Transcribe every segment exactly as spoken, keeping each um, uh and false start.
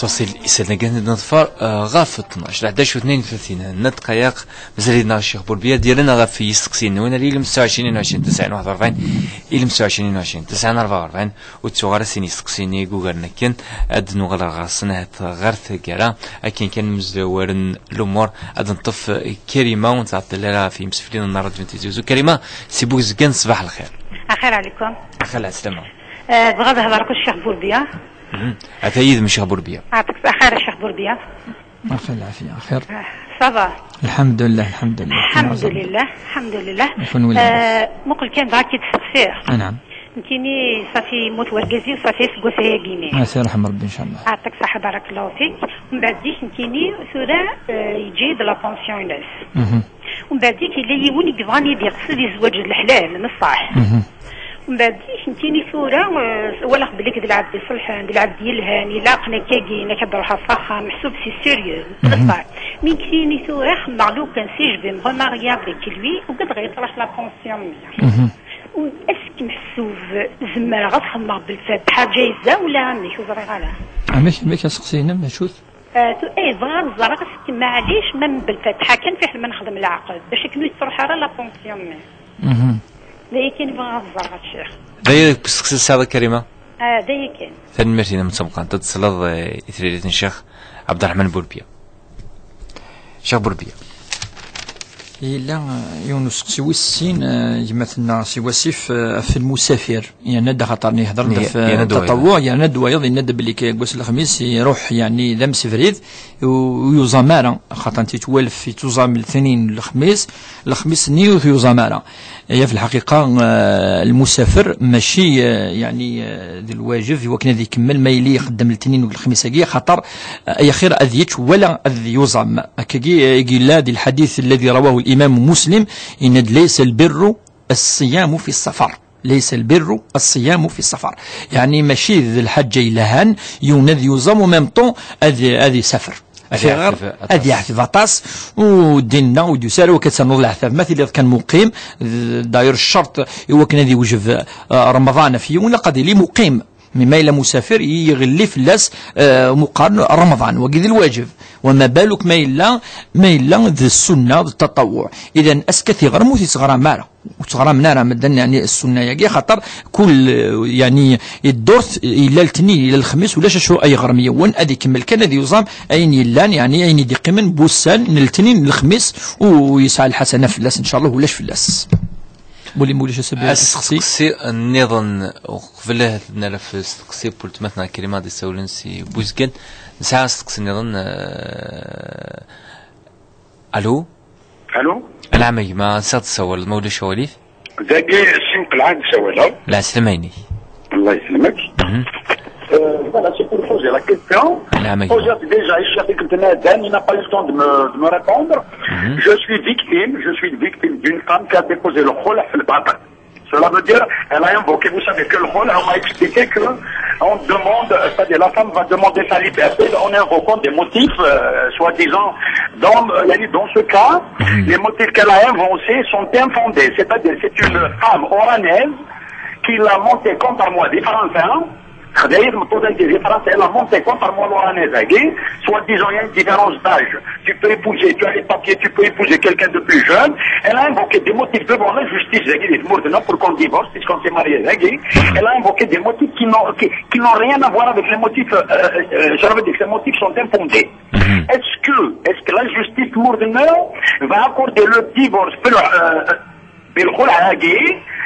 Ṭṭasil isalnagan n ḍfar, eh, ɣef tnac, leḥdac u tnayen u tlatin n ddqayeq, mazal-id neɣ Ccix Burbiya, d-yerren ɣef yisteqsiyen-nwen, ar ilem tesɛa u ɛecrin, ɛecrin, tesɛin, waḥed u rebɛin, ilem tesɛa u ɛecrin, ɛecrin, tesɛin, rebɛa u rebɛin, ur ttuɣ ara sin yisteqsiyen i yugaren akken, ad d-nuɣal ɣer-sen ahat ɣer taggara, akken kan mzawaren lumuṛ, ad neṭṭef, eh, Karima, ur nettɛeṭṭil ara ɣef yimsefliden n ṛṛadyu n Tizi Uzzu. Karima, si Bugezgan, ṣṣbeḥ lxir. Axir ɛlikum. Axir ɛeslama. Eh, bɣiɣ ad hedreɣ akked Ccix Burbiya. Mhm. Ata yid-m Ccix Burbiya. Ɛṭik axir a Ccix Burbiya. Axir lɛafiya, axir. Ah, ça va. Lḥemdullah, lḥemdullah. Lḥemdullah, lḥemdullah. Muqel kan bɣiɣ ad k-id-steqsiɣ. Anɛam. Nekkini ṣafi yemmut wergaz-iw ṣafi aseggas-agi-ni. Ah, s ṛṛeḥma n Ṛebbi, ncallah. Ɛṭik ṣaḥa, barakallahu fik. Mbeɛd-ik nekkini tura, eh, yeǧǧa-yi-d la pension-ines. Mhm. Mbeɛd-ik yella yiwen i yebɣan ad iqsed i zzwaǧ n leḥlal, n ṣṣeḥ. Mhm. Mbeɛd-ik nekkini tura, eh, walaɣ belli d lɛebd iṣelḥen, d lɛebd yelhan, ilaqen akkagi, nekk ad ruḥeɣ s axxam, meḥsub c'est sérieux, mhm, d ṣṣeḥ. Mi nekkini tura xemmeɣ lukan si je vais me remarier avec lui, ugadeɣ ad truḥ la pension-nni. Mhm. Est-ce que meḥsub zemreɣ ad xemmeɣ belfatiḥa ǧayza wala amek, ur ẓriɣ ara. Amek, amek aseqsi-inem, acu-t? Eh, tu-, eh, bɣiɣ ad ẓreɣ est-ce que maɛlic ma belfatiḥa kan fiḥel ma nexdem leɛqed, bac akken ur yettruḥ ara la pension-nni. Mhm. D aya kan i bɣiɣ ad ẓreɣ a Ccix. D aya deg usteqsi tesɛiḍ a Karima? Ah, d aya kan. Tanemmirt-inem d tameqqrant. Ad tesleḍ, eh, i tririt n Ccix Ɛebderreḥman Burbiya. Ccix Burbiya. Yella, eh, yiwen n useqsi wis sin, eh, gma-tneɣ si wasif, eh, ɣef lmusafir. Yerna-d axaṭer yehder-d ɣef, eh, yerna-d wayeḍ. Taṭawuɛ, yerna-d wayeḍ, yenna-d belli deg wass n lexmis iruḥ, yeɛni d amsebrid, u-, ur yuẓam ara, axaṭer titwalef yettuẓam letnin, lexmis, lexmis-nni ur t-yuẓam ara. Aya fi lḥaqiqa, eh, lmusafer mačči, eh, yeɛni, eh, d lwajeb i wakken ad ikemmel ma yili ixeddem letnin u lexmis-agi, axaṭer, eh, ay axir ad yečč wala ad yuẓam. Akkagi, eh, i yella di lḥadit alladhi rawahu l-imam Muslim, yenna-d: "Laysa lbirru as-siyamu fi ssafar." "Laysa lbirru as-siyamu fi ssafar." Yeɛni mačči d lḥaǧa yelhan yiwen ad yuẓam u même temps ad, ad isafer. Ad iɛteb aṭas. Ad iɛteb aṭas, u ddin-nneɣ ur d-yusi ara i wakken ad ternuḍ leɛtab. Ma tiliḍ kan muqim, d-, d'ailleurs ccerṭ i wakken ad iwjeb, eh, Remḍan ɣef yiwen, ilaq ad yili muqim. Mi ma yella musafir, i iɣelli fell-as, eh, meqqar n Remḍan. Wagi d lwajeb. Wa ma baluk ma yella, ma yella d ssunna, d taṭawuɛ. Idan, ass-a tiɣrem ur t-ittɣaram ara. Ur ttɣaramen ara medden, yeɛni, ssunna-agi, xaṭer kul, yeɛni, ddurt, yella letnin, yella lexmis, ulac acu ay yeɣrem yiwen, ad ikemmel kan ad yuẓam ayen yellan, yeɛni, ayen i d-iqqimen n wussan n letnin, n lexmis, u yesɛa lḥasana fell-as, ncallah, ulac fell-as. Muli, mulac asabi, asteqsi nniḍen, uqbel ad nalef asteqsi n weltma-tneɣ Karima d-isawlen si Buzgan, nesɛa asteqsi nniḍen, eh, Alo? Alo? Anɛam a gma, ansa d-tsawaleḍ, ma ulac aɣilif? Dagi, si Mqelɛan d-sawaleɣ. Lɛeslama-inek. Allah yeslemek. Mhm. Euh, voilà, c'est pour poser la question. Anɛam a gma. Poser déjà, il y a quelques années, il n'a pas eu le temps de me, de me répondre. Mhm. Je suis victime, je suis victime d'une femme qui a déposé le khul' في الباطل. Cela veut dire, elle a invoqué, vous savez que le khul', on m'a expliqué que on demande, c'est-à-dire la femme va demander sa liberté en invoquant des motifs, euh, soi-disant, dans, euh, dans ce cas, mhm, les motifs qu'elle a invoqués sont infondés. C'est-à-dire, c'est une femme oranaise qui l'a monté contre moi, des Français, hein. C'est-à-dire, elle a monté contre moi l'oranaise, hein. Soi-disant, il y a une différence d'âge. Tu peux épouser, tu as les papiers, tu peux épouser quelqu'un de plus jeune. Elle a invoqué des motifs devant la justice, dagi, di tmurt-nneɣ, pour qu'on divorce, puisqu'on s'est marié, dagi. Elle a invoqué des motifs qui n'ont, qui, qui n'ont rien à voir avec les motifs, euh, euh, ça veut dire que ces motifs sont infondés. Mhm. Est-ce que, est-ce que la justice, tmurt-nneɣ, va accorder le divorce, euh, euh, بالخلع هاكي،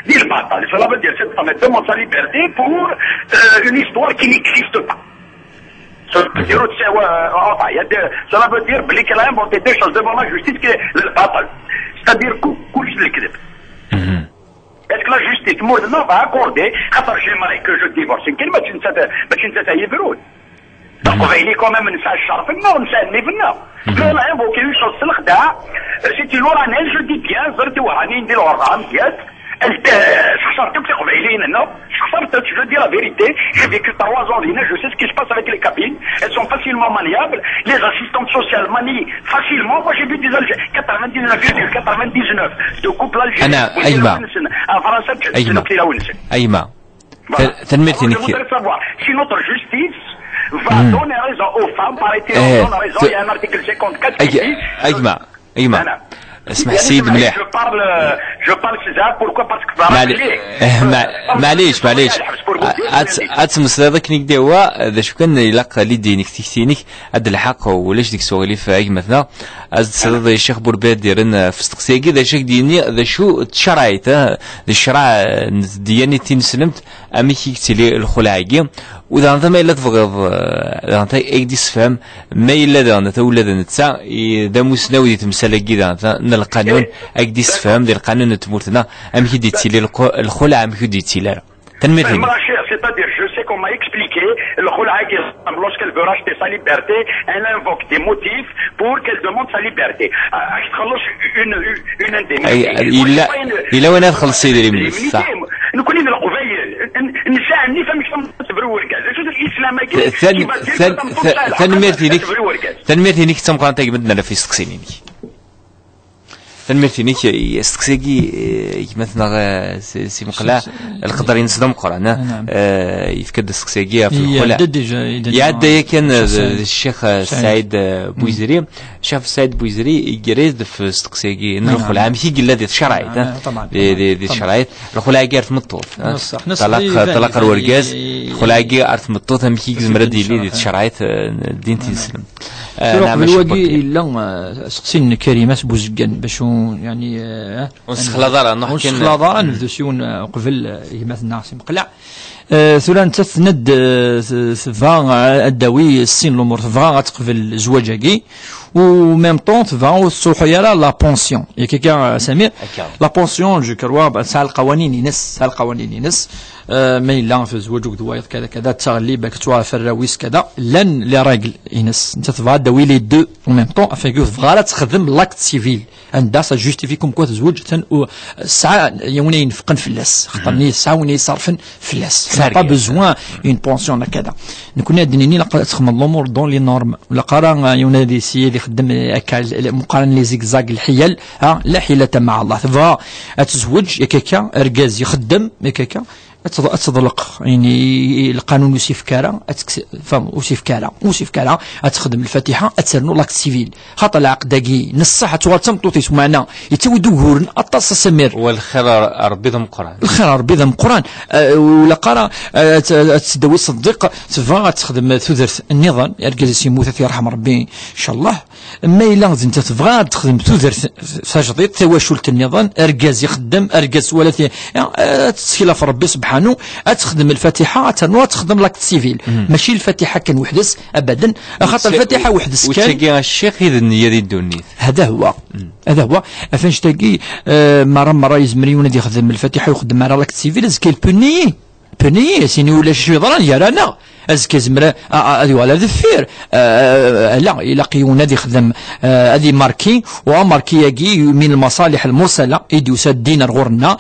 دي الباطل. Cela veut dire, cette femme demande sa liberté pour, euh, une histoire qui n'existe pas. Cela veut dire, c'est, euh, enfin, il y a des, cela veut dire بلي qu'elle a inventé des choses devant la justice qui est الباطل. C'est-à-dire, كل، كلش الكذب. Mhm. Est-ce que la justice, تمورنا، va accorder, خاطر j'aimerais que je divorce, كلمة ماشي نتا، ماشي نتا يبرون. Aqbayli, quand même, nesɛa ccerf-nneɣ, nesɛa nnif-nneɣ. Mhm. Mais elle a invoqué une chose, s lexdeɛ, c'est une oranaise, je dis bien, زرت وهاني ندير الغرام ديالك. Ent-, xṣertem tiqbayliyin, non? Xṣertem, je dis la vérité, j'ai vécu trois ans dinna, je sais ce qui se passe avec les Kabyles, elles sont facilement maniables, les assistantes sociales manient facilement, moi j'ai vu des Algériens, quatre-vingt-dix-neuf virgule quatre-vingt-dix-neuf de couple algérien, أنا، أيما. À France, أيما. أيما. Voilà. Tanemmirt-inek. Je voudrais savoir si notre justice, Va donner raison aux femmes, paraît-il, on donne raison, il y a un article cinquante-quatre qui dit, a gma a gma اسمح سيد مليح. Je parle, je parle, c'est ça, pourquoi? Parce que معليش معليش معليش. Ad tmeslayeḍ akken i k-d-ihwa. D acu kan, ilaq lidi-inek, tikti-inek ad d-telḥeq, ulac deg-s uɣilif a gma-tneɣ. Ad d-tesleḍ i Ccix Burbadiren ɣef usteqsi-agi, d acu i k-d-yenni, d acu d tcerɛit, d ccreɛ n ddyanit tineslemt, amek i yettili lxelɛa-agi. U daɣen ma yella tebɣiḍ daɣen ad k-d-issefhem, ma yella daɣen ata ula d netta d amusnaw di temsal-agi daɣen n lqanun, ad k-d-issefhem di lqanun n tmurt-nneɣ amek i d-yettili lxelɛa, amek ur d-yettili ara. Tanemmirt-inek. C'est-à-dire, je sais qu'on m'a expliqué, lxelɛa-agi, lorsqu'elle veut racheter sa liberté, elle invoque des motifs pour qu'elle demande sa liberté. Ad txelleṣ une, une indemnité. Yella win ad txelleṣ idrimen-is, ṣṣeḥ. Nekkni d Leqbayel, nesɛa nnif amek tebru urgaz. Acu d Lislam-agi? Tanemmirt-inek, tanemmirt-inek d tameqqrant a gma-tneɣ ɣef yisteqsiyen-inek. Tanemmirt-inek i usteqsi-agi, gma-tneɣ Si Meqlaɛ, lqedr-ines d ameqqran. Yefka-d asteqsi-agi ɣef lxelɛa. Iɛedda yakan d Ccix Saɛid Bouizri. Ccix Saɛid Bouizri iger-d ɣef usteqsi-agi n lxelɛa, amek i yella di tcerɛit, di tcerɛit, lxelɛa-agi ar tmeṭṭut. Ṭṭalaq, ṭṭalaq ar urgaz, lxelɛa-agi ar tmeṭṭut, amek i yezmer ad yili di tcerɛit n ddin tineslemt. Tura qbel wagi yella asteqsi n Karima seg Buzeggan, bac ur, yeɛni, ur nessexlaḍ ara, ur nessexlaḍ ara, nebdu s yiwen uqbel gma-tneɣ Si Meqlaɛ. Tura nettat tenna-d tebɣa ad d-tawi sin lumuṛ, tebɣa ad teqbel zzwaǧ-agi, u même temps tebɣa ur tettruḥu ara la pension. Yak akka, Samir? La pension, je crois, tesɛa lqawanin-ines, tesɛa lqawanin-ines. Ma yella tezweǧ akked wayeḍ kada kada, d taɣellib, ad tettwaɛef arraw-is kada. Llan les règles-ines. Nettat tebɣa ad d-tawi les deux en même temps, afin que ur tebɣa ara ad texdem l'acte civil. Anda ça justifie comme quoi tezweǧ, atan tesɛa yiwen ay inefqen fell-as, xaṭer tesɛa win ay iṣerfen fell-as. Pas besoin une pension kada. Nekkni ad d-nini ilaq ad texdem lumuṛ dans les normes. Ur ilaq ara yiwen ad yessi ad ixeddem akka, meqqaren les zigzags, lḥiyal. La ḥilata maɛa Allah. Tebɣa ad tezweǧ, yak akka, argaz ixeddem, yak akka, ad teḍleq, yani, lqanun ur s-yefk ara, ur s-yefk ara, ur s-yefk ara ad texdem lfatiḥa, ad ternu l'acte civil. Xaṭer lɛeqd-agi n ṣṣeḥ ad tuɣal d tameṭṭut-is, meɛna yettawi-d uguren aṭas, a Samir. Wa lxir ar Rebbi d ameqqran. Lxir ar Rebbi d ameqqran. Ur ilaq ara ad teddawi ṣeddiq, tebɣa ad texdem tudert nniḍen, argaz-is yemmut, ad t-yerḥem Rebbi, ncallah. Ma yella d nettat tebɣa ad texdem tudert tajdiṭ, tawacult nniḍen, argaz ixeddem, argaz wala ad tettkel ɣef Rebbi sebḥanu, ad texdem lfatiḥa, ad ternu ad texdem l'acte civil. Mačči lfatiḥa kan weḥd-s, abaden, axaṭer lfatiḥa weḥd-s kan. Ur d ccix i d nniya di ddunit. Hada huwa. Hada huwa. Ɣef annect-agi, merra merra yezmer yiwen ad ixdem lfatiḥa ur ixeddem ara l'acte civil, azekka il peut nier. Puni, sini ulac acu yeḍran gar-aneɣ. Azekka yezmer ad yuɣal ar deffir. Ala, ilaq yiwen ad ixdem, ad imarki, u amarki-agi min lmaṣaliḥ lmursala i d-yusa ddin ar ɣur-nneɣ,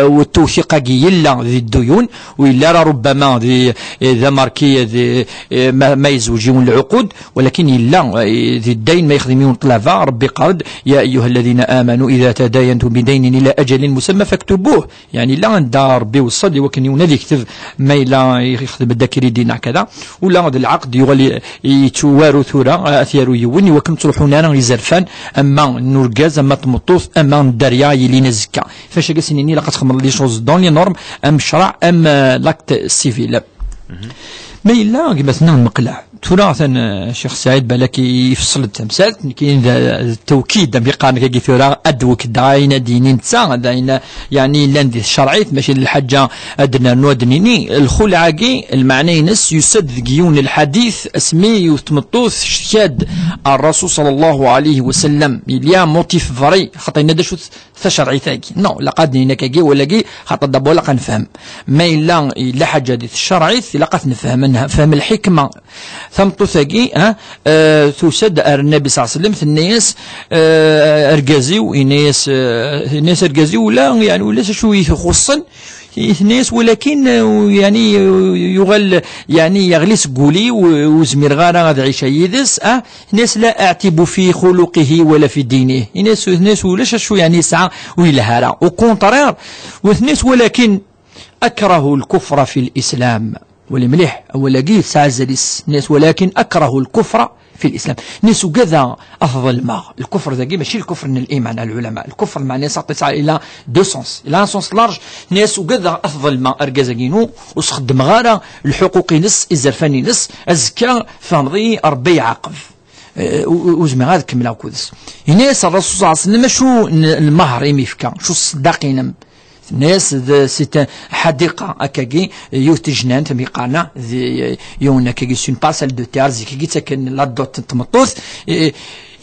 u ttewtiq-agi yella di dduyun, u yella ara rubbama d amarki ma yezweǧ yiwen lɛuqud, walakin yella di ddayn ma yexdem yiwen ṭṭlaba, Rebbi iqqar-d, يا أيها الذين آمنوا إذا تداينتم بدين إلى أجل مسمى فاكتبوه. Yeɛni la anda Rebbi iweṣṣa-d i wakken yiwen ad yekteb ma yella yexdem-d akridi neɣ kada, ula d lɛeqd yuɣal yettwaru tura, ad t-yaru yiwen i wakken ur ttruḥun ara izerfan, ama n urgaz, ama n tmeṭṭut, ama n dderya yelin azekka. Fac-agi ad s-nini ilaq ad txedmeḍ les choses dans les normes, am ccreɛ, am l'acte civil. Ma yella gma-tneɣ Meqlaɛ, tura atan Ccix Saɛid balak ifṣel-d tamsalt, nekkin d tewkid, am iqqaren kagi tura, ad d-wekdeɣ ayen ad d-yini netta, d ayen yeɛni yellan di tcerɛit, mačči d lḥaǧa ad d-nernu ad d-nini. Lxulɛa-agi, lmeɛna-ines yusa-d deg yiwen n lḥadit, asmi yiwet tmeṭṭut tectka-d ar Rasul ṣalla Llahu ɛalayhi wa sallam, il y a un motif vrai, xaṭer yenna-d acu tacerɛit-agi. Non, ilaq ad d-nini akkagi, walagi, xaṭer d'abord ilaq ad nefhem. Ma yella, yella ḥaǧa di tcerɛit, ilaq ad t-nefhem, ad nefhem lḥikma. Tameṭṭut-agi, tusa-d ar Nnabi ṣalla Llahu ɛalayhi wa sallam, tenna-yas, argaz-iw, yenna-yas, yenna-yas argaz-iw, ula, yeɛni, ulac acu i t-ixuṣṣen, tenna-yas, walakin, yeɛni, yuɣal, yeɛni, yeɣli seg wul-iw, ur zmireɣ ara ad ɛiceɣ yid-s, ah, Tenna-yas, لا أعتب في خلقه ولا في دينه. Tenna-yas, tenna-yas ulac acu yeɛni yesɛa ur yelha ara. Au contraire, tenna-yas, ولكن أكره الكفر في الإسلام. Wali mliḥ, awal-agi yesɛa azal-is. Nni-as: "Walakin akrahu lkufra fi lislam." Nni-as: "Ugadeɣ ad t-ḍelmeɣ." Lkufr dagi mačči lkufr n liman, a lɛulama. Lkufr, lmeɛna-s, aṭas ila deux sens. Ila un sens large. Nni-as: "Ugadeɣ ad t-ḍelmeɣ argaz-agi-inu, ur s-xeddmeɣ ara lḥuquq-ines, izerfan-ines, azekka, tfehmeḍ-iyi, Ṛebbi iɛaqeb." Eh, u-, u-, ur zmireɣ ad kemmleɣ akked-s. Yenna-yas Ṛṛasul ṣalla Llahu ɛalayhi wa sallam: "Acu n lmehr i m-yefka? Acu ṣṣeddaq-inem?" Tenna-yas: "D, c'est un ḥadiqa, akkagi, yiwet tejnant, am yeqqaren, d, yiwen akkagi, c'est une parcelle de terre, zik-agi ttaken la dot n tmeṭṭut." Eh, eh,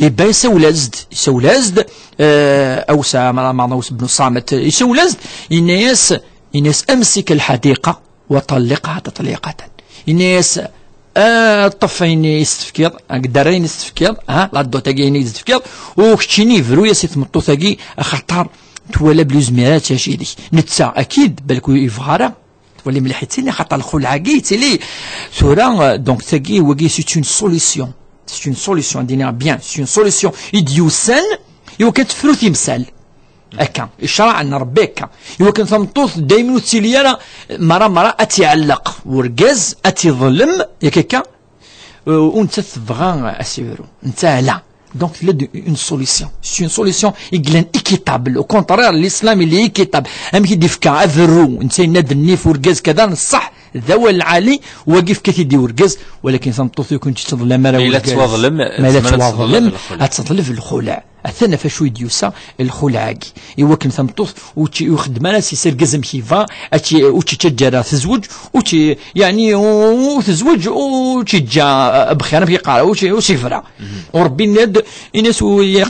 iba isawel-as-d, isawel-as-d, eh, Aws, Ɛmar, Ɛmar, Aws ibn Ṣamit, isawel-as-d, yenna-yas, yenna-yas: "Amsik lḥadiqa, wa ṭalliqha taṭliqatan." Ini-as: "Ah, ṭṭef ayen i s-tefkiḍ, agdar ayen i s-tefkiḍ, ha, la dot-agi ayen i s-tefkiḍ, u keččini bru-yas i tmeṭṭut-agi, axaṭer twala belli ur zmireɣ ara ad tɛic yid-k." Netta, akid, balku yebɣa ara, twali mliḥ yettili, axaṭer lxulɛa-agi yettili. Tura, euh, donc, tagi, wagi, c'est une solution. C'est une solution, ad d-iniɣ bien, c'est une solution i d-yusan i wakken ad tefru timsal. Akka, ccṛeɛ n Ṛebbi akka. Iwakken tameṭṭut daymen ur tettili ara, mara, mara ad tt-iɛelleq urgaz, ad tt-iḍlem, yak akka, u nettat tebɣa ad s-ibru. Netta ala. Donc, tella-d une solution. C'est une solution i yellan équitable. Au contraire, l'islam, il est équitable. Amek i d-ifka aberru, netta yenna-d nnif urgaz kada, n ṣṣeḥ, d awal lɛali, wagi ifka-t-id i urgaz, walakin tameṭṭut ur kent-tettḍlam ara. Ma yella urgaz, tettwaḍlem, ma yella tezmer ad teḍlem, teḍlem lxulɛ. Ad teḍleb lxulɛ. Atan ɣef wacu i d-yusa lxulɛ-agi. Iwakken tameṭṭut ur tt-, ur xeddem ara s argaz amek yebɣa, ad tt-, ur tt-ittaǧǧa ara tezweǧ, ur tt-, yeɛni, ur tezweǧ, ur tt-iǧǧa bxir, amek yeqqar, ur tt-, ur tt-ibra. U Ṛebbi yenna-d, ini-as: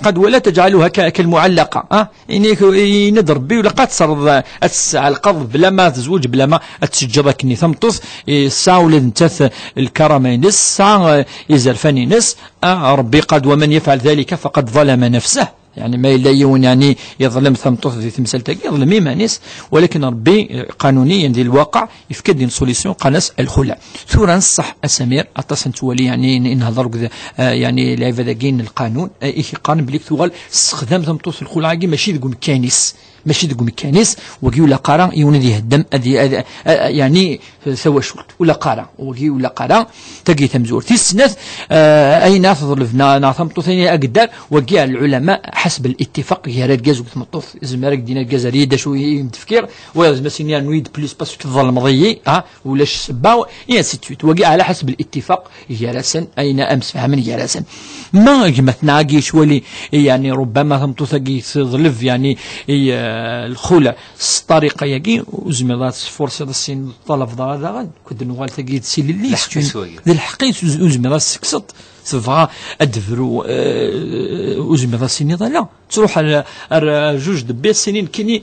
"Qad wala tajɛaluha ka-, kalmuɛallaqa." Ah? Ini-, yenna-d Ṛebbi, ur ilaq ad tesserreḍ, ad tesɛelqeḍ bla ma tezweǧ, bla ma ad teǧǧeḍ akken i tameṭṭut, eh, tesɛa ula d nettat lkarama-ines, tesɛa, eh, izerfan-ines. Ah, Ṛebbi qal: "Wa man yafɛal dhalika faqad ḍalama nafsah." Yeɛni, ma yella yiwen, yeɛni, yeḍlem tameṭṭut di temsalt-agi, yeḍlem iman-is, walakin Ṛebbi, eh, qanuniyan di lwaqiɛ, yefka-d une solution, qqaren-as lxulɛ. Tura, n ṣṣeḥ, a Samir, aṭas n twali, yeɛni, n-, i nhedder akked, eh, yeɛni, lɛibad-agi n lqanun, eh, i k-iqqaren belli tuɣal tessexdam tameṭṭut lxulɛ-agi mačči deg umkan-is. Mačči deg umkan-is, wagi ur ilaq ara yiwen ad iheddem, ad i-, ad, ad, yeɛni, tawacult. Ur ilaq ara. Wagi ur ilaq ara. Tagi tamezwarut. Tis snat, eh, ayen ara teḍleb, neɣ, neɣ tameṭṭut ayen agdar, wagi ar lɛulama, ḥaseb al-ittifaq gar argaz u tmeṭṭut. Izmer ad k-d-yini argaz: "Err-iyi-d acu i m-d-fkiɣ", wayeḍ izmer ad s-yini: "Rnu-yi-d plus parce que tḍelmeḍ-iyi", ah, ulac ssebba, et ainsi de suite. Wagi ala ḥaseb al-ittifaq gar-asen, ayen amsefhamen gar-asen. Ma gma-tneɣ-agi yettwali, yeɛni, rubbama tameṭṭut-agi teḍleb, yeɛni, i, eh, lxulɛ s ṭṭariqa-agi, ur tezmireḍ ad tesfursiḍ, ad s-tiniḍ ur ṭṭalabeḍ ara daɣen. Ked nuɣal tagi d tilelli, d lḥeqq-is wagi. D lḥeqq-is, ur, ur tezmireḍ ad s-tekkseḍ. Tebɣa ad d-tebru, eh, ur tezmireḍ ad s-tiniḍ ala. Truḥ ar, ar, ar juge de paix, ad s-tini: "Nekkini,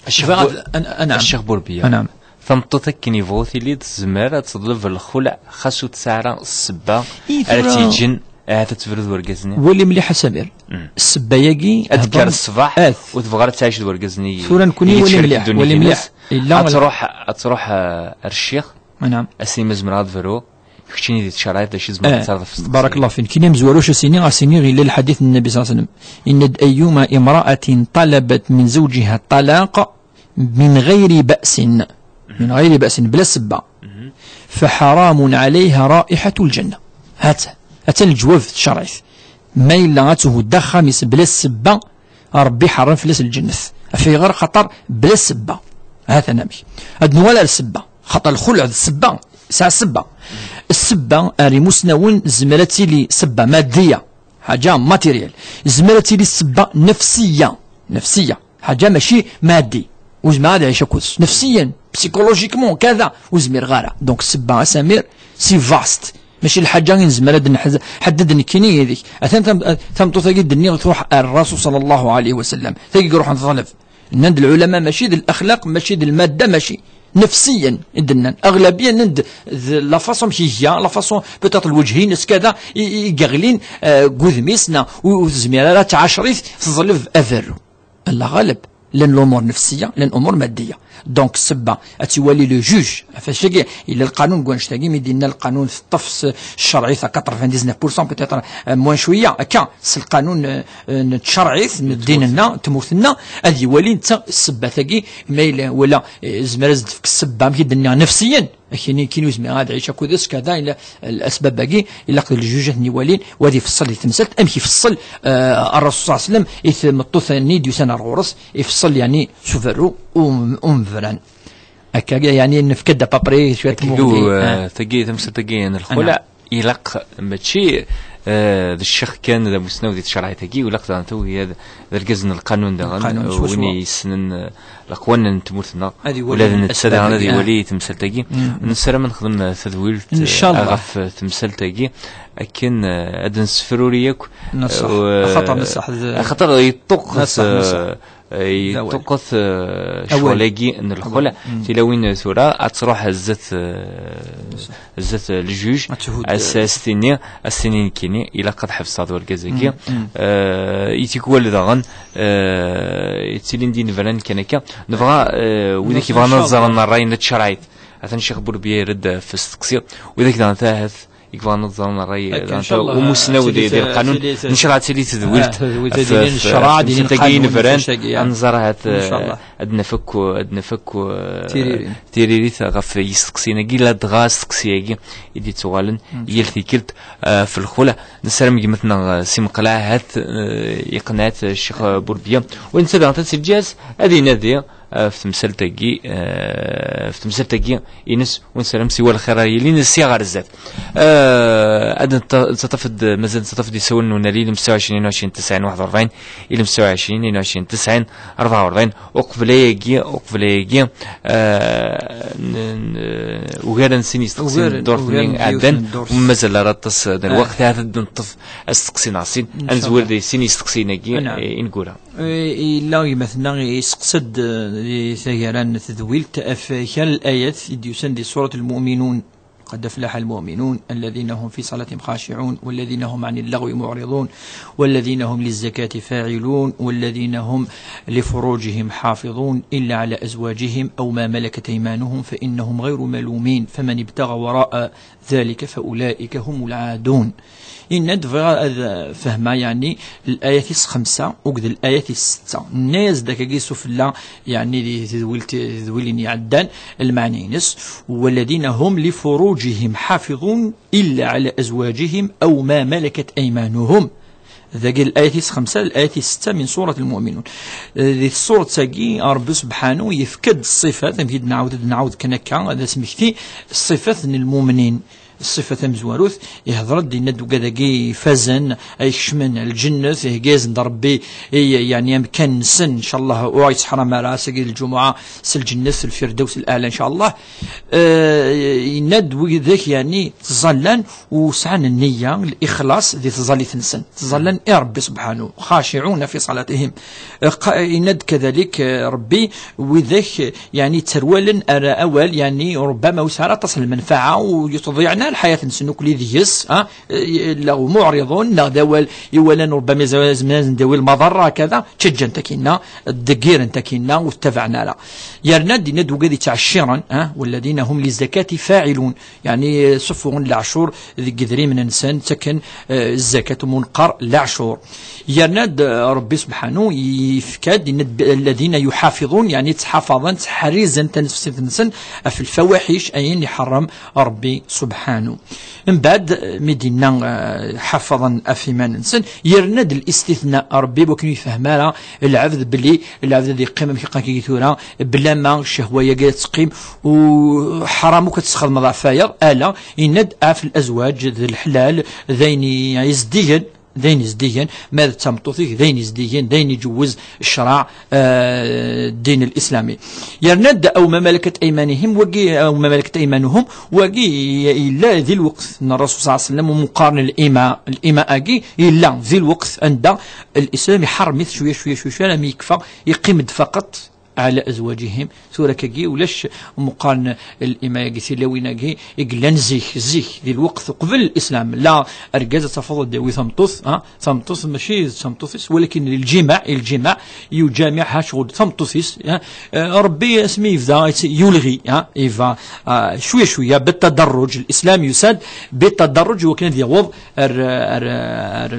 Ccix bɣiɣ Bu-, ad, an-, anɛam." Ccix Burbiya. Anɛam. Tameṭṭut akken yebɣu tili, tezmer ad teḍleb lxulɛ, xas ur tesɛi ara ssebba i ara tura tt-yeǧǧen ahat ad tebru d wergaz-nni. Wali mliḥ a Samir. Mm. Ssebba-yagi, ad tekker heddren ṣṣbeḥ, at. Ur tebɣi ara ad tɛic d wergaz-nni. Tura nekkni, wali mliḥ, wali mliḥ. Illa ad truḥ, ad truḥ, eh, ar ccix. Anɛam. Ad s-tini: "Ma zemreɣ ad bruɣ?" Keččini di tcariɛt, d acu i tzemreḍ ad terreḍ ɣef tmeṭṭut-nni? Barakallahu fik. Kini amezwaru acu s-ini, ɣas ini illa lḥadit n Nnabi ṣalla Llahu ɛalayhi wa sallam. Yenna-d: "Ayyuma imra'atin talabat min zawjiha ṭṭalaq min ɣayri ba'sin." Min ɣayri ba'sin, bla ssebba. Mhm. "Fa ḥaramun ɛalayha ra'iḥatul ǧanna." Hata, hata leǧwab n tcariɛt. Ma yella ad thudd axxam-is bla ssebba, Ṛebbi iḥeṛṛem fell-as lǧennet. Ɣef ayɣer? Xaṭer bla ssebba. Hatan amek. Ad nuɣal ar ssebba. Xaṭer lxulɛ d ssebba. Tesɛa ssebba. Ssebba, ar imusnawen, tezmer ad tili ssebba maddiya. Ḥaǧa matériel. Tezmer ad tili ssebba nefsiya. Nefsiya. Ḥaǧa mačči maddi. Ur zmireɣ ad ɛic akked-s. Nefsiyan, psychologiquement, kada, ur zmireɣ ara. Donc, ssebba, a Samir, c'est vaste. Mačči lḥaǧa i nezmer ad nḥed-, ḥedded nekkini yid-k. Atan tam-, tameṭṭut-agi d-nniɣ truḥ ar Rasul ṣalla Llahu ɛalayhi wa sallam. Tagi i iruḥen teḍleb. Nnan-d lɛulama mačči d laxlaq, mačči d lmadda, mačči. Nefsiyan i d-nnan. Aɣlabiya nnan-d d la façon amek iga, la façon peut-être lwejh-ines kada i, i, i yeɣlin, eh, deg wudem-is, neɣ ur, ur tezmir ara ad tɛacrit, teḍleb aberru. Allah ɣaleb, llan l'umur nefsiya, llan umur maddiya. Donc, ssebba, ad tt-iwali le juge. Ɣef wacagi, yella lqanun deg wannect-agi, mi d-yenna lqanun teṭṭef s-, ccerɛit à quatre-vingt-dix-neuf pour cent, peut-être, euh, moins cwiya, akka, s lqanun, euh, euh, n tcerɛit, n ddin-nneɣ, n tmurt-nneɣ, ad iwali netta ssebbat-agi, ma yella, wala, euh, yezmer ad s-d-tefk ssebba, amek i d-nniɣ, nefsiyen, akini, kini ur zmireɣ ad ɛic akked-s, kada, illa, l-, asbab-agi, ilaq d ljuj ad ten-iwalin, u ad ifeṣṣel di temsalt, amek ifeṣṣel, euh, Rrasul صلى الله عليه وسلم, i tmeṭṭut-nni d-yusan ar ɣur-s, ifeṣṣel, yeɛni, s uberru um-, umebran. Akka, yeɛni, nefka-d à peu près cwiṭ n tmuɣli. Ah. Tagi, tamsalt-agi n lxula, ilaq mačči, eh, d ccix kan d amusnaw di tcerɛit-agi, ilaq daɣen tawi d, d argaz n lqanun daɣen, win yessnen, eh, leqwanen n tmurt-nneɣ, ula d netta daɣen ad iwali tamsalt-agi. Nessaram ad nexdem, eh, tadwilt, eh, ɣef, eh, temsalt-agi, akken, eh, ad d-nessefruri akk, eh, axaṭer yeṭṭuqqet, eh, yeṭṭuqqet, eh, ccɣel-agi n lxula. Tilawin tura ad truḥ zdat, eh, zdat, eh, ljuj, ad s-, eh, as-tini, as-tini nekkini, ilaq ad ḥebseɣ d urgaz-agi. Eh, i tikwal daɣen, eh, yettilin d inebran kan akka. Nebɣa, eh, widak yebɣan ad ẓren ṛṛay n tcerɛit. Atan Ccix Burbiya yerra-d ɣef usteqsi. Widak daɣen ahat i yebɣan ad ẓren ṛṛay, eh, umusnaw di, di lqanun. Ncallah ad tili tedwilt, ah, tedwilt ɣef, ɣef temsalt-agi inebran, ad nẓer ahat, eh, ad naf akk, ad naf akk, eh, tiririt ɣef yisteqsiyen-agi, ladɣa asteqsi-agi i d-ittuɣalen yal tikkelt, eh, ɣef lxula. Nessaram gma-tneɣ, eh, Si Meqleɛ ahat, eh, iqneɛ-it, eh, Ccix Burbiya. Wa netta daɣen ad t-yeǧǧ ad inadi, eh, ɣef temsalt-agi, eh, ɣef temsalt-agi ines, u nessaram siwa lxir ara yilin sya ɣer zdat. Eh, ad nta-, nettaṭṭaf-d, mazal nettaṭṭaf-d isawalen n unali, ilem ستة وعشرين اثنين وعشرين تسعين واحد وأربعين, ilem ستة وعشرين اثنين وعشرين تسعين أربعة وأربعين. Uqbel ayagi, uqbel ayagi, eh, n-, n-, ugar n sin yisteqsiyen n ddurt-nni iɛeddan, ur mazal ara aṭas n lweqt, ahat ad d-neṭṭef asteqsi neɣ sin, ad nezwir di sin yisteqsiyen-agi, eh, ineggura. Eh, yella gma-tneɣ yesteqsa-d, eh, di taggara n tedwilt ɣef kra n layat i d-yusan di surat Lmuminun. قد أفلح المؤمنون الذين هم في صلاتهم خاشعون والذين هم عن اللغو معرضون والذين هم للزكاة فاعلون والذين هم لفروجهم حافظون إلا على أزواجهم أو ما ملكت أيمانهم فإنهم غير ملومين فمن ابتغى وراء ذلك فأولئك هم العادون. Yenna-d bɣiɣ ad fehmeɣ, yeɛni, layat-is xemsa akked layat-is setta. Nna-yas-d akkagi sufella, yeɛni, di tedwilt, tedwilin iɛeddan, lmeɛna-ines, والذين هم لفروجهم حافظون إلا على أزواجهم أو ما ملكت أيمانهم. Dagi layat-is xemsa, layat-is setta min surat Lmuminun. Di tsurat-agi, Ṛebbi subḥanu yefka-d ṣṣifat, amek i d-nɛawed, ad nɛawed kan akka, ad asmekti, ṣṣifat n lmumnin. Ṣṣifa tamezwarut, ihder-d, yenna-d ugad-agi ifazen, ay kecmen lǧennet, ihegga-yasen-d Ṛebbi, i, yeɛni, amkan-nsen, ncallah, ur yettḥaram ara, ass-agi d lǧumuɛa, s lǧennet, s lfirdews l-aɛla, ncallah. Eh, yenna-d widak, yeɛni, ttẓallan u sɛan nniya, lixlaṣ di tẓallit-nsen. Ttẓallan i Ṛebbi subḥanu, خاشعون في صلاتهم. Eh, qa-, yenna-d kadalik, eh, Ṛebbi, widak, yeɛni, tterwalen ar awal, yeɛni, rubbama ur yesɛi ara aṭas n lmenfaɛa, u yettḍeyyiɛ lḥayat-nsen akk deg-s, ha? Eh, la معرضون, neɣ d awal iwalan, rubbama izemren ad sen-d-yawi lmaḍerra, kada, ttaǧǧan-t akkinna, ddeggiren-t akkinna, ur t-ttabaɛen ara. Yerna-d, yenna-d ugad yettɛecciren, ha? والذين هم للزكاة فاعلون. Yeɛni, ssufuɣen leɛcur deg yedrimen-nsen, ttaken, eh, zzakat, umi neqqar leɛcur. Yerna-d, eh, Ṛebbi subḥanu yefka-d, yenna-d, الذين يحافظون, yeɛni ttḥafaḍen, ttḥerrizen tanefsit-nsen ɣef lfawaḥic, ayen iḥeṛṛem Ṛebbi subḥanu. Mbeɛd, eh, mi d-yenna, eh, ḥafaḍen ɣef iman-nsen, yerna-d listitna Ṛebbi, wakken ur yefhem ara lɛebd belli lɛebd ad yeqqim amek iqqan kagi tura, blama ccehwa-yagi ad teqqim, u ḥram akk ad tesxedmeḍ ɣef wayeḍ, ala, yenna-d ɣef lezwaǧ d leḥlal, d ayen i-, izeddigen, d ayen izeddigen, ma d tameṭṭut-ik, d ayen izeddigen, d ayen iǧewwez ccreɛ, eh, ddin l-islami. Yerna-d أو ما ملكت أيمانهم, wagi, أو ما ملكت أيمانهم, wagi yella di lweqt n Ṛṛasul صلى الله عليه وسلم, umi qqaren lima, lima-agi yella di lweqt anda Lislam iḥerrem-it cwiya, cwiya, cwiya, cwiya, alammi yekfa, yeqqim-d faqat على أزواجهم. Tura kagi ulac meqqar n lima-agi, tilawin-agi i yellan zik, zik, di lweqt uqbel Islam. La, argaz ad tafeḍ ad d-yawi tameṭṭut, ha, tameṭṭut mačči d tameṭṭut-is, walakin lǧimaɛ, lǧimaɛ, yuǧamiɛha ccɣel tameṭṭut-is, ha. Eh, Rebbi asmi yebda yulɣi, ha, yebda, ah, cwiya cwiya, bitadarruj, Lislam yusa-d bitadarruj i wakken ad yaweḍ ar, ar, ar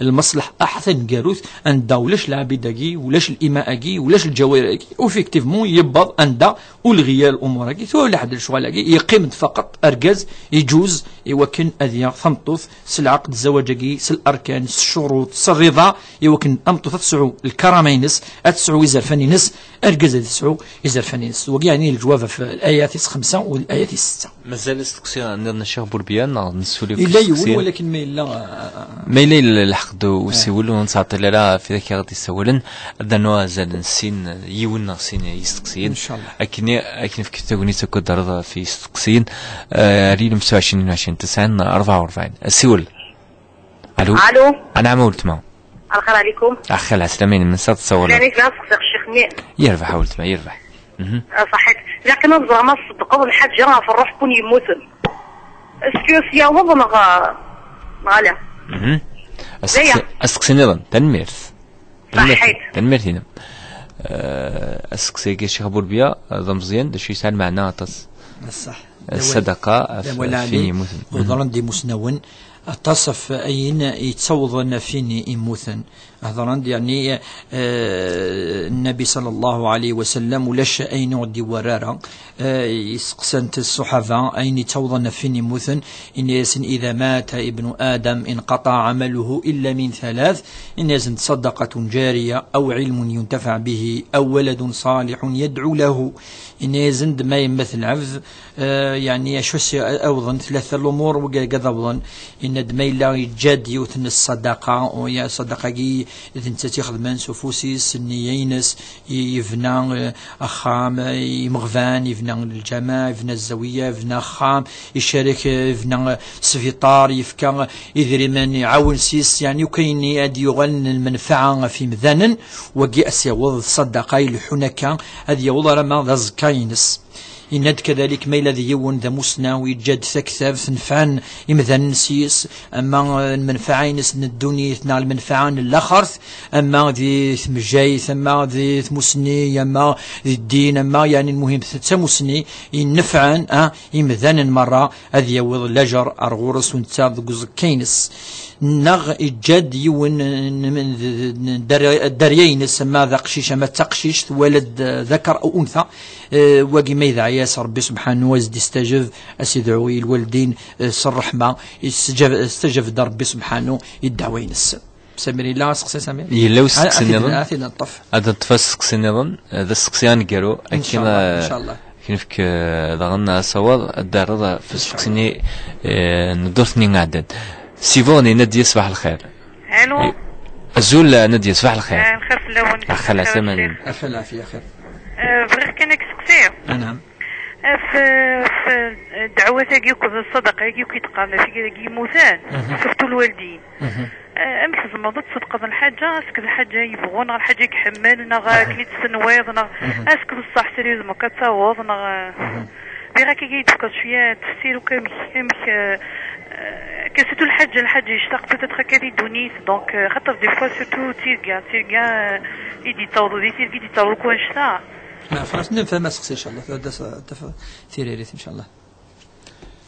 lmaslaḥ aḥ taneggarut, anda ulac lɛabid-agi, ulac lima-agi, ulac lǧawayir-agi, u effectivement yewweḍ anda ur lɣi ara lumuṛ-agi, tura ulaḥed lecɣal-agi, yeqqim-d faqat argaz, iǧuz i wakken ad yaɣ tameṭṭut s lɛeqd, zzawaǧ-agi, s larkan, s ccuruṭ, s rriḍa, i wakken tameṭṭut ad tesɛu lkarama-ines, ad tesɛu izerfan-ines, argaz ad yesɛu izerfan-ines. Wagi yeɛni leǧwab ɣef layat-is xemsa u layat-is setta. Mazal asteqsi nniḍen a Ccix Burbiya, neɣ nessuli akk Yella yiwen, isteqsiyen? Walakin ma yella, ah, Ma yella yella lḥeqq d usiwel, ur nettɛeṭṭil ara ɣef wid akka i ɣ-d-yessawalen, ad d-nernu azal n sin, yiwen neɣ sin yisteqsiyen. Inchallah. Akken i, akken nefk tagnit akk ad d-terreḍ ɣef yisteqsiyen, eh, ar yilem s ɛecrin u ɛecrin, tesɛin rebɛa u rebɛin. Asiwel. Alu? Alu? Anɛam a weltma. Lxir ɛlikum. Axir lɛeslama-inem, ansa d-tessawaleḍ? Lani kra sqsiɣ ccix-nni. Yerbeḥ a weltma, yerbeḥ. Mhm. Ah, ṣaḥit. Ilaq ad ẓreɣ ma tṣeddqeḍ lḥaǧa ɣef ṛṛuḥ n win yemmuten. Est-ce que s-yaweḍ neɣ, neɣ ala? Mhm. Asteqsi, asteqsi nniḍen. Tanemmirt. Tanemmirt. Ṣaḥit. Tanemmirt-inem. Eh, asteqsi-agi a Ccix Burbiya, eh, d ameẓyan, d acu yesɛa lmeɛna aṭas. Ṣṣeḥ. Ṣṣadaqa ɣef, ɣef win yemmuten. Mhm. Ḍran-d imusnawen aṭas ɣef ayen yettawḍen ɣef win yemmuten. Hedren-d, yeɛni, eh, Nnabi ṣalla Llahu ɛalayhi wa sallam, ulac ayen ur d-iwwerra ara. Eh, iseqsan-t ṣṣuḥaba, ayen yettawḍen ɣef win yemmuten, inna-yasen: إذا مات ابن آدم انقطع عمله إلا من ثلاث. Inna-yasen: صدقة جارية أو علم ينتفع به أو ولد صالح يدعو له. Inna-yasen-d ma yemmet lɛebd, eh, yeɛni acu as-awḍen tlata lumuṛ wigi ad awḍen. Yenna-d ma yella yeǧǧa-d yiwet n ṣṣadaqa, u ya ṣṣadaqa-agi d nettat ixedmen s ufus-is, nniya-ines, i-, yebna, eh, axxam, eh, imeɣban, yebna lǧameɛ, yebna zzawiya, yebna axxam, icarek, eh, yebna, eh, sbiṭar, yefka, eh, idrimen, iɛawen s-is, yeɛni akk ayen ad yuɣalen n lmenfaɛa ɣef yimdanen, wagi ad s-yaweḍ d ṣṣadaqa ileḥḥun akka, ad yaweḍ alamma d aẓekka-ines. Yenna-d kadalik ma yella d yiwen d amussnaw yeǧǧa-d taktabt nefɛen imdanen s-yes, ama, eh, lmenfaɛa-ines n ddunit neɣ lmenfaɛa n laxert, ama di tmejjayt, ama di tmussni, ama di ddin, ama yeɛni lmuhim d tamussni yennefɛen, ah, imdanen merra, ad yaweḍ lajer ar ɣur-s u netta deg uẓekka-ines. Neɣ iǧǧa-d yiwen n, n, n, n dderya-ines, ama d aqcic ama d taqcict, wala d ذكر أو أنثى. Eh, wagi ma yedɛa-yas Rebbi subḥanu, ad s-d-istajeb, ad s-idɛu i lwaldin, eh, s ṛṛeḥma, istajab-, istajab-d Rebbi subḥanu i ddeɛwa-ines. Samir, yella aseqsi, Samir? Yella useqsi nniḍen? Ad t-id-neṭṭef. Ad neṭṭef aseqsi nniḍen, eh, d aseqsi aneggaru, akken, incallah, eh, incallah. Akken nefk, eh, daɣen asawaḍ, ad d-terreḍ ɣef useqsi-nni, eh, n ddurt-nni iɛeddan. Si Buɣni, Nadia, ṣbaḥ lxir. Alo. Azul, Nadia, ṣbaḥ lxir. Eh, lxir fell-awen. Axel, lxir, ɛeslama. Axel, ɛafiya, xir. Eh, bɣiɣ kan ad k-seqsiɣ. Anɛam. Eh, f, f, ddeɛwat-agi akked ṣṣadaqa-agi akk i d-qqaren ɣef wigi yemmuten, mhm, surtout lwaldin. Mhm. Eh, amek tzemreḍ ad tṣeddqeḍ lḥaǧa, est-ce que d lḥaǧa yebɣu, neɣ lḥaǧa i iḥemmel, neɣ, aha, akken i tt-tenwiḍ, neɣ, mhm, est-ce que beṣṣeḥ sérieusement akka ad taweḍ, neɣ, eh, mhm, bɣiɣ akka ad yi-d-tefkeḍ cwiya tefsir, ukamek, amek, eh, eh, akka surtout lḥaǧa, lḥaǧa yectaq peut-être akka di ddunit, donc, eh, xaṭer des fois surtout d tirga, d tirga, eh, i d-yettaweḍ, di tirga i d-yettaweḍ akk wannect-a. Ma fehmeɣ, nefhem aseqsi, incallah, ad d-taf tiririt, incallah.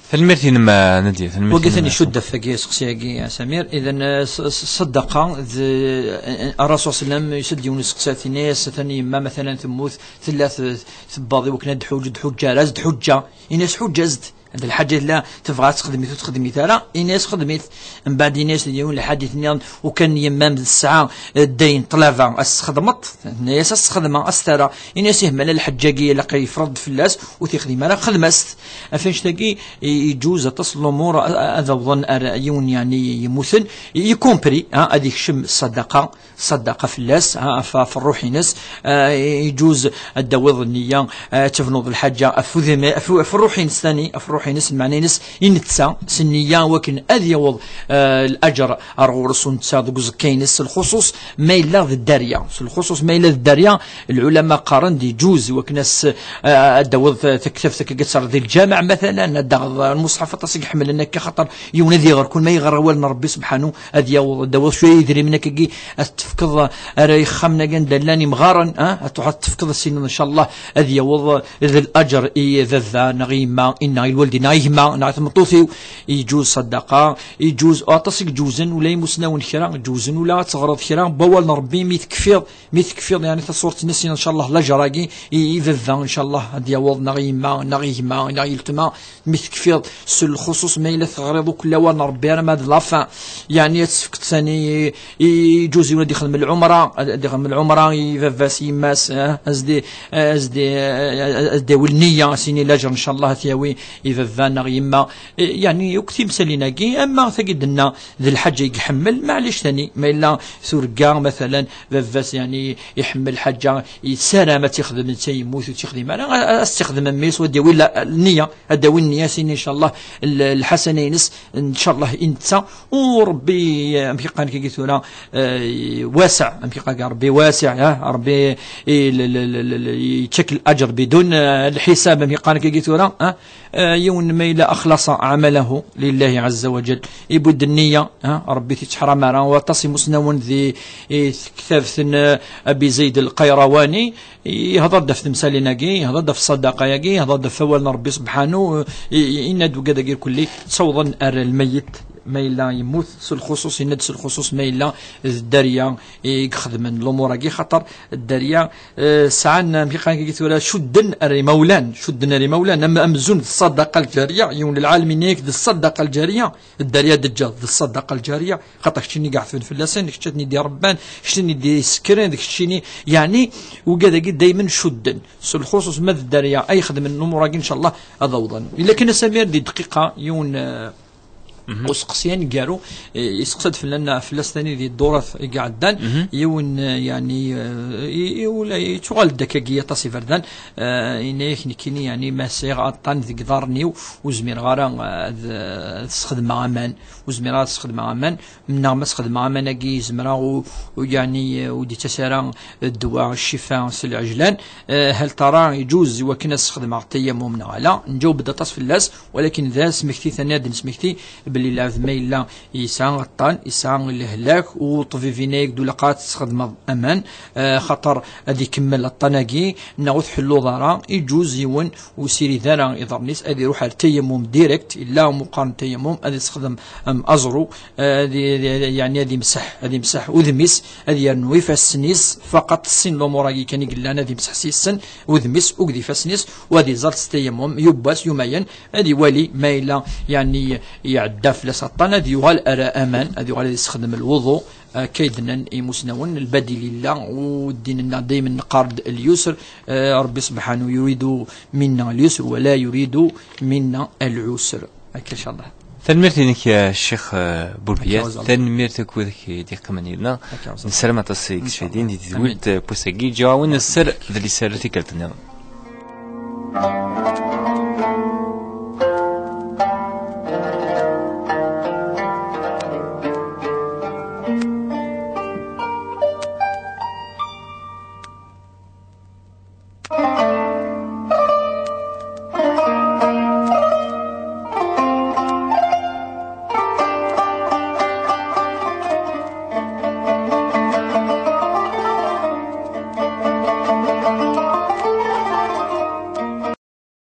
Tanemmirt-inem, a Nadia, tanemmirt-inem. Wagi tani icudd ɣef wagi, aseqsi-agi, a Samir. Idan, eh, s-, s-, ṣṣadaqa, d, eh, Ṛṛasul ṣalla Llahu ɛalayhi wa sallam yusa-d yiwen useqsi, yenna-yas, atan yemma, matalan, temmut, tella t-, tebbaḍ i wakken ad d-tḥuǧǧ, ur d-tḥuǧǧ ara, ad d-tḥuǧǧa. Yenna-yas, ḥuǧǧ-as-d. D lḥaǧa tella tebɣa ad texdem-it, ur texdem-it ara, yenna-yas, xdem-it. Mbeɛd yenna-yas-d yiwen lḥadit nniḍen, ukan yemma-m tesɛa, eh, ddayen n ṭṭlaba, ad s-txedmeḍ? Tenna-yas, ad s-xedmeɣ, ad s-t-rreɣ. Yenna-yas, ih, ma lḥeǧǧ-agi ilaq yefreḍ fell-as, ur t-yexdim ara, xdem-as-t. Ɣef annect-agi, i-, iǧuz aṭas n lumuṛ a-, a-, ad awḍen ar yiwen, yeɛni, yemmuten, y compris, ha, ad ikcem ṣṣadaqa, ṣṣadaqa fell-as, ha, ɣef, ɣef ṛṛuḥ-ines, ah, iǧuz ad d-tawiḍ nniya, ah, ad tebnuḍ lḥaǧa ɣef udem-, ɣef, ɣef ṛṛuḥ-ines tani, ɣef ṛṛuḥ uẓeqqa-ines, lmeɛna-ines i netta s nniya wakken ad yaweḍ, eh, laǧer ar ɣur-s u netta deg uẓeqqa-ines, s lxuṣuṣ ma yella d dderya. S lxuṣuṣ ma yella d dderya, lɛulama qqaren-d iǧuz wakken as, eh, ad d-tawiḍ taktabt akka ad tt-terreḍ di lǧameɛ, matalan, ad d-taɣeḍ lmuṣḥaf, aṭas i iḥemmlen akka, xaṭer yiwen ad iɣer, kul ma iɣer awal n Ṛebbi subḥanu, ad yaweḍ, ad d-tawiḍ cwiya n yidrimen akkagi, ad t-tefkeḍ ara ixxamen-agi anda llan imɣaren, ah, ad truḥ ad t-tefkeḍ, sin, ncallah, ad yaweḍ d laǧer i baba neɣ i yemma, i neɣ i lwaldin, neɣ i gma, neɣ i tmeṭṭut-iw, iǧuz ṣaddaqa, iǧuz aṭas i iǧuzen, ula imusnawen kra, ǧuzen ula ad teɣreḍ kra, n wawal n Ṛebbi, mi tekfiḍ, mi tekfiḍ, yeɛni, taṣurt-nnes, ncallah, laǧer-agi i, i baba, ncallah, ad yaweḍ, neɣ i yemma, neɣ i gma, neɣ i yeltma, mi tekfiḍ, s lxuṣuṣ ma yella teɣriḍ akk lawan n Ṛebbi arma d la fin, yeɛni ad tefkeḍ sani i, i, iǧuz yiwen ad ixdem lɛumra, ad ixdem lɛumra i baba-s, i yemma-s, eh, ad s-d-, ad s-d-, ad s-d-yawi nniya, sini laǧer, ncallah, ad t-yawi i baba neɣ yemma. Eh, yeɛni akk timsalin-agi, ama tagi d-nenna d lḥaǧa i iḥemmel, maɛlic tani, ma yella turga, matalan, baba-s, yeɛni, iḥemmel ḥaǧa, yessaram ad tt-ixdem, netta yemmut ur tt-ixdim ara, a-, a-, ad tt-ixdem mmi-s, u ad d-yawi la-, nniya, ad d-tawi nniya, sin, ncallah, l-, lḥasana-ines, ncallah, i netta, u Ṛebbi, amek i qqaren kagi tura, eh, wasiɛ, amek i qqaren, Ṛebbi wasiɛ, ah, Ṛebbi i-, l-, l-, l-, l-, yettak laǧer bidun, eh, lḥisab, amek i qqaren kagi tura, ah, eh, yiwen ma yella axlaṣa ɛamalahu lillahi ɛazza wa jal, iwwi-d nniya, ah, Ṛebbi ur t-ittḥaram ara, u aṭas imusnawen di, i tektabt n, eh, Abi Zayd Lqayrawani, Ihḍer-d ɣef temsalin-agi, ihḍer-d ɣef ṣṣadaqa-agi, ihḍer-d ɣef wawal n Ṛebbi subḥanu, i-, i-, yenna-d wigad-agi irkelli, ttawḍen ar lmeyyet, ma yella yemmut, s lxuṣuṣ, yenna-d s lxuṣuṣ ma yella d dderya i ixedmen lumuṛ-agi, xaṭer dderya, eh, sɛan, amek i qqaren tura, cudden ar imawlan, cudden ar imawlan, am-, amzun d ṣṣadaqa lǧariya, yiwen n lɛalem yenna-yak d ṣṣadaqa lǧariya, dderya d-teǧǧeḍ d ṣṣadaqa lǧariya, xaṭer keččini i iɛetben fell-asen, d keččini i d-iṛebban, d keččini i d-isekkren, d keččini, yeɛni, wigad-agi daymen cudden. S lxuṣuṣ ma d dderya ay xedmen lumuṛ-agi, ncallah, ad awḍen. Illa kan a Samir di dqiqa, yiwen, eh, useqsi aneggaru, eh, yesteqsa-d fell-, fell-as tani di ddurat i iɛeddan, yiwen, eh, yeɛni, eh, i, i, ula yettuɣal-d akkagi aṭas iberdan, eh, yenna-yak nekkini, yeɛni, ma sɛiɣ aṭṭan deg iḍarren-iw, ur zmireɣ ara, eh, ad, eh, ad sxedmeɣ aman, ur zmireɣ ad sxedmeɣ aman, neɣ ma sxedmeɣ aman-agi, zemreɣ u, u, yeɛni, ur d-yettas ara ddwa, ccifa s lɛejlan. Eh, hal tara iǧuz i wakken ad sxedmeɣ tayammum neɣ ala? Nǧaweb-d aṭas fell-as, walakin d asmekti, tani ad d-nesmekti belli lɛebd ma yella yesɛa aṭṭan, yesɛa lehlak, u ṭṭbib yenna-yak d ulaq ad tesxedmeḍ aman, eh, xaṭer ad ikemmel aṭṭan-agi, neɣ ur tḥelluḍ ara, iǧuz yiwen ur sirid ara iḍarren-is, ad iruḥ ar tayammum direct, illa umu qqaren tayammum, ad isexdem am aẓru, eh, ad i-, ad i-, yeɛni ad imseḥ, ad imseḥ udem-is, ad yernu ifassen-is, faqat sin lumuṛ-agi kan i yellan, ad imseḥ s yes-sen udem-is, akked ifassen-is, u ad iẓer s tayammum, yiwwas, yumayen, ad iwali ma yella, yeɛni, iɛedda fell-as aṭṭan, ad yuɣal ar aman, ad yuɣal ad isexdem lwuḍu, akka i d-nnan imusnawen, lbadil illa, u ddin-nneɣ daymen neqqar-d lyusr, eh, Ṛebbi subḥanu yuridu minna lyusr, wa la yuridu minna lɛusr. Akka, ncallah. Tanemmirt-inek, a Ccix, eh, Burbiya. Akka, wa zaɛḍ. Tanemmirt akk wid i d-yeqqimen yid-neɣ. Akka, wa zaɛḍ. Nessaram aṭas i yesfidin di tedwilt, eh, n wass-agi. Ǧǧiɣ-awen sser d liser tikkelt-nniḍen.